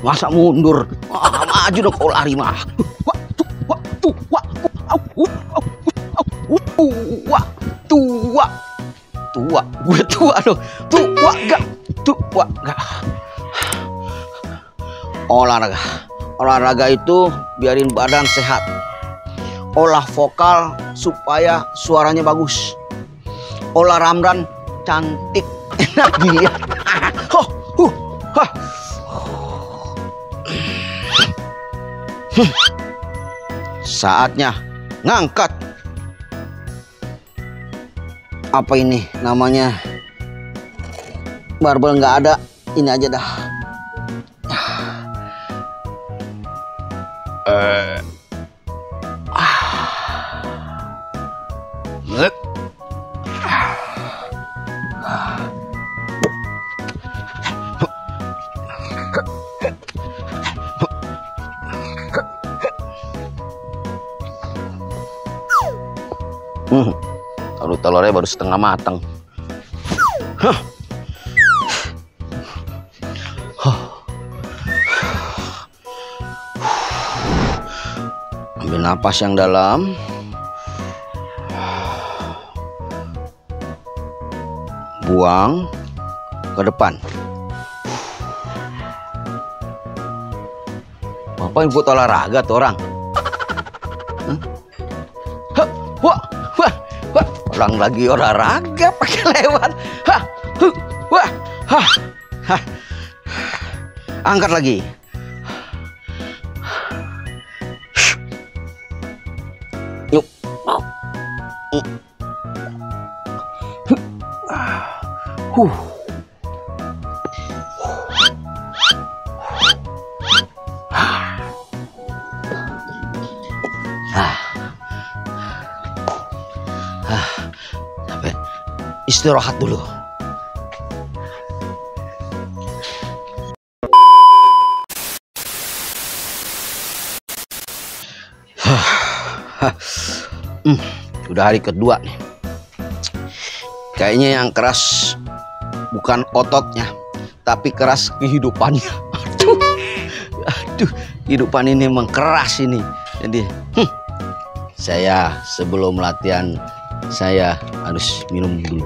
Masa mundur? Maju dong kau lari mah. Tua, gue tua dong. Tua gak. Olahraga itu biarin badan sehat. Olah vokal supaya suaranya bagus. Olah Ramdan cantik, enak dilihat. Saatnya ngangkat. Apa ini namanya? Barbel nggak ada, ini aja dah. Telurnya baru setengah matang. Ambil napas yang dalam. Buang ke depan. Apa yang buat olahraga tuh orang? Orang lagi olahraga pakai lewat. Angkat lagi. Yuk. Istirahat dulu. Udah hari kedua nih. Kayaknya yang keras bukan ototnya, tapi keras kehidupannya. Aduh, kehidupan ini emang keras ini. Jadi, saya sebelum latihan saya harus minum dulu.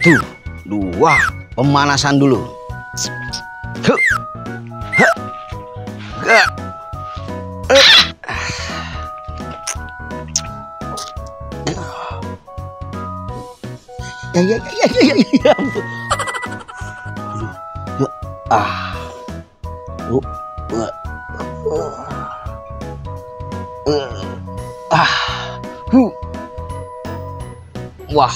Tuh, dua pemanasan dulu. Ya. Wah.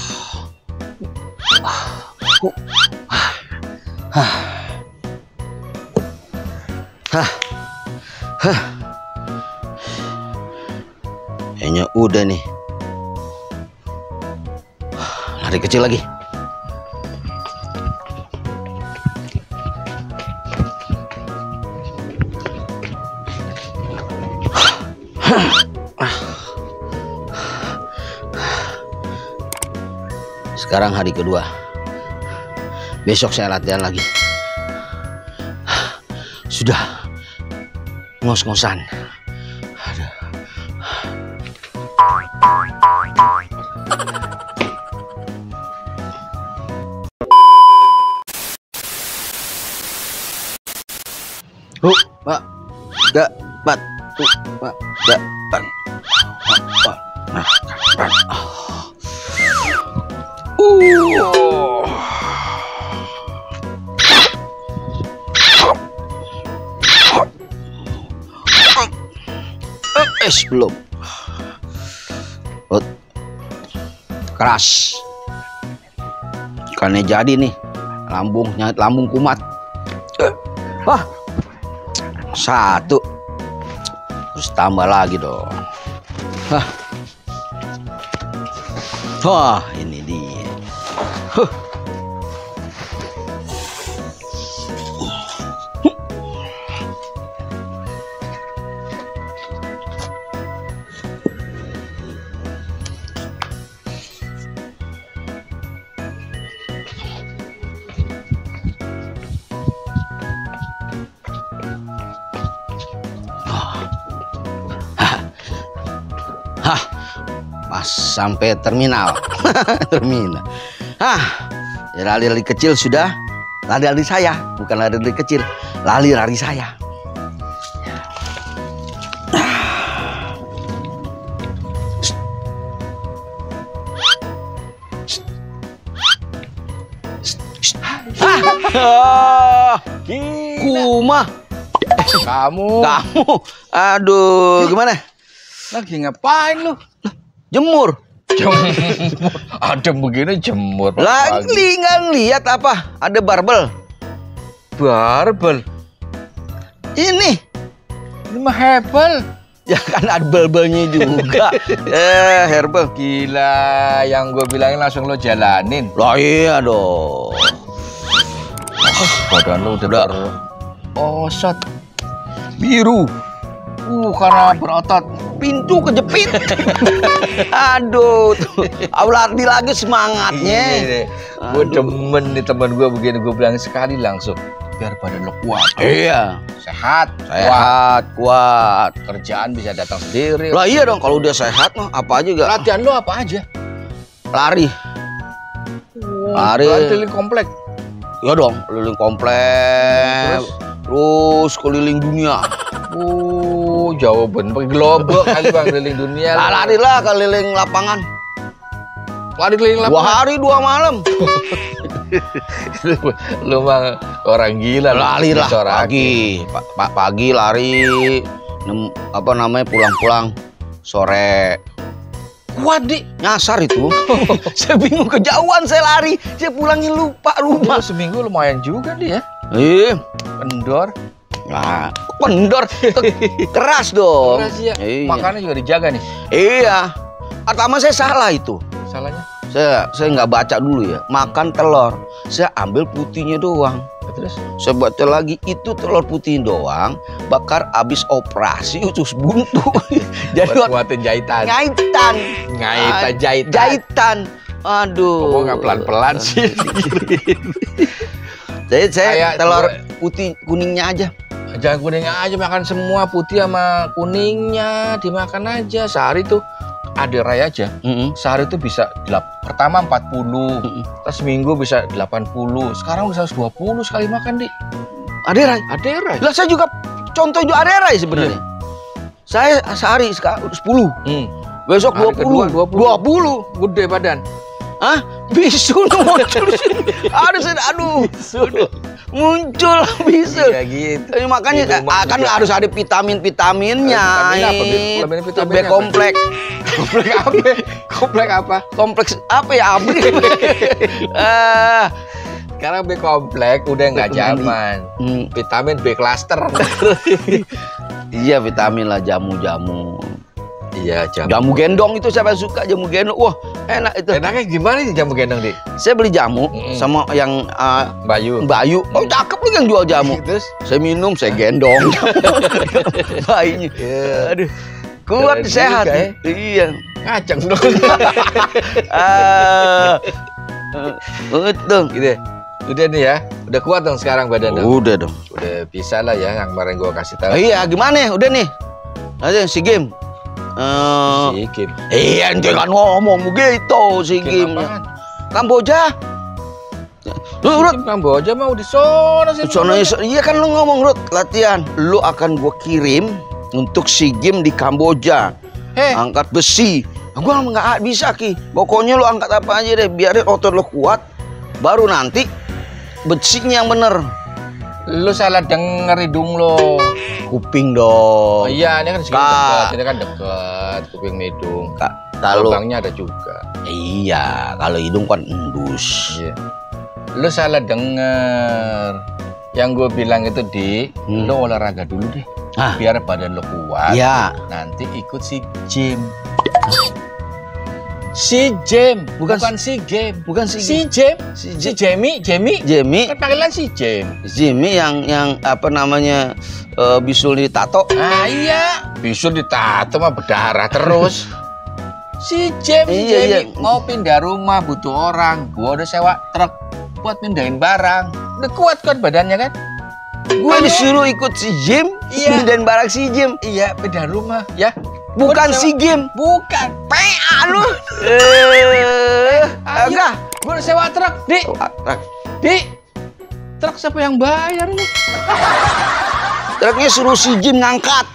Kayaknya udah nih. Lari kecil lagi. Sekarang hari kedua. Besok saya latihan lagi. Sudah ngos-ngosan. Pak, dapat, Pak, dapat. Belum. Keras. Karena jadi nih nyait lambung kumat. Satu. Terus tambah lagi dong. Wah, ini dia. Pas sampai terminal. Terminal. Ya lari-lari kecil sudah. Lari-lari saya, bukan lari-lari kecil. Lari-lari saya. Kuma. Kamu Aduh, gimana? lagi ngapain lu? Jemur. Ada begini jemur Lagi nggak lihat apa? Ada barbel. barbel. Ini Mah hebel. ya kan ada barbelnya juga. Herbal. Gila, yang gue bilangin langsung lo jalanin. Lah iya dong. Badan lu udah osot biru. Karena berotot. Pintu kejepit. Aduh, tuh. Lari lagi semangatnya. Gue demen nih teman gue begini, gue bilang sekali langsung biar badan lo kuat. Iya. Sehat, Kuat. kerjaan bisa datang sendiri. Lah iya dong, kalau udah sehat mah apa aja gak. Latihan lo apa aja? Lari. Lari. Keliling komplek. Ya dong, keliling komplek. Terus keliling dunia. Jawaban pakai global kali bang, keliling dunia. Lari lah keliling lapangan. Lari keliling 2 lapangan. hari 2 malam. Lu mah orang gila. Lari lah pagi. Pagi lari. Apa namanya, pulang-pulang sore. Kuat di. Nyasar itu. Saya bingung, kejauhan saya lari. Saya pulangin lupa rumah. Seminggu lumayan juga dia. Iya. Kendor. Nah, kendor. Keras dong. Keras ya. Iya. Makannya juga dijaga nih. Iya. Pertama saya salah itu. Salahnya. Saya nggak baca dulu ya. Makan telur. Saya ambil putihnya doang. Terus? Saya baca lagi, itu telur putih doang. Bakar abis operasi usus buntu. Jadi Buat kuatin jahitan. Jahitan. Jahitan. Aduh. Ngomong nggak pelan-pelan sih. Jadi saya Kayak telur putih kuningnya aja. Jangan kuningnya aja, makan semua putih sama kuningnya dimakan aja. Sehari tuh ada ray aja. Sehari tuh bisa pertama 40, terus seminggu bisa 80. Sekarang bisa 120 sekali makan, Di. Aderai. Lah saya juga contoh juga aderai sebenarnya. Saya sehari 10. Besok Hari 20. kedua 20. Gede badan. Hah? Bisul muncul sini. Aduh. Muncul bisul. Iya gitu. Makanya kan harus ada vitamin-vitaminnya. Vitamin B kompleks. Komplek apa? Kompleks apa ya, Abri? Sekarang B komplek udah nggak zaman. Vitamin B cluster. Iya, vitamin lah, jamu-jamu. Iya, jamu gendong itu siapa suka jamu gendong. Wah, enak itu. Enaknya gimana sih jamu gendong, Di? Saya beli jamu sama yang Bayu. Oh, cakep lu yang jual jamu. Terus saya minum, saya gendong. Bayinya. Aduh. Kuat, sehat. Iya. Ngaceng dong. Betul. Gitu. Udah nih ya. Udah kuat dong sekarang badan dong. Udah dong. Udah bisa lah ya yang kemarin gua kasih tahu. Iya, gimana? Udah nih. Aja SEA Games. SEA Games. Iya, jangan ngomong begitu SEA Games. Kamboja. Lu Kamboja mah udah sono sih. Iya kan lu ngomong, Rut, latihan. Lu akan gua kirim untuk SEA Games di Kamboja. Angkat besi. Gua nggak bisa, Ki. Pokoknya lu angkat apa aja deh, biarin otot lu kuat. Baru nanti besinya yang bener. Lu salah denger hidung lo. Kuping dong. Oh iya, ini kan segini dekat. Ini kan dekat kuping hidung. Kalau lubangnya ada juga. Iya, kalau hidung kan endus. Iya. Lu salah denger. Yang gue bilang itu, Di, lu olahraga dulu deh. Biar badan lo kuat. Iya. Nanti ikut SEA Games. Si Jem, Bukan si Game. Bukan si Si Jem. Jem, si Jamie. Jamie. Kan panggilan si Jem. Jimmy yang apa namanya bisul ditato. Ah iya, bisul ditato mah berdarah terus. Si Jem, Iya. mau pindah rumah butuh orang. Gua udah sewa truk buat pindahin barang. Udah kuat kan badannya kan? Gue disuruh ikut si Jim, Iya. dan barang si Jim. Iya, pindah rumah ya. Bukan si Jim. Bukan. PA lu. Enggak. Gue udah sewa truk, Dik. Dik. Truk siapa yang bayar ini? Truknya suruh si Jim ngangkat.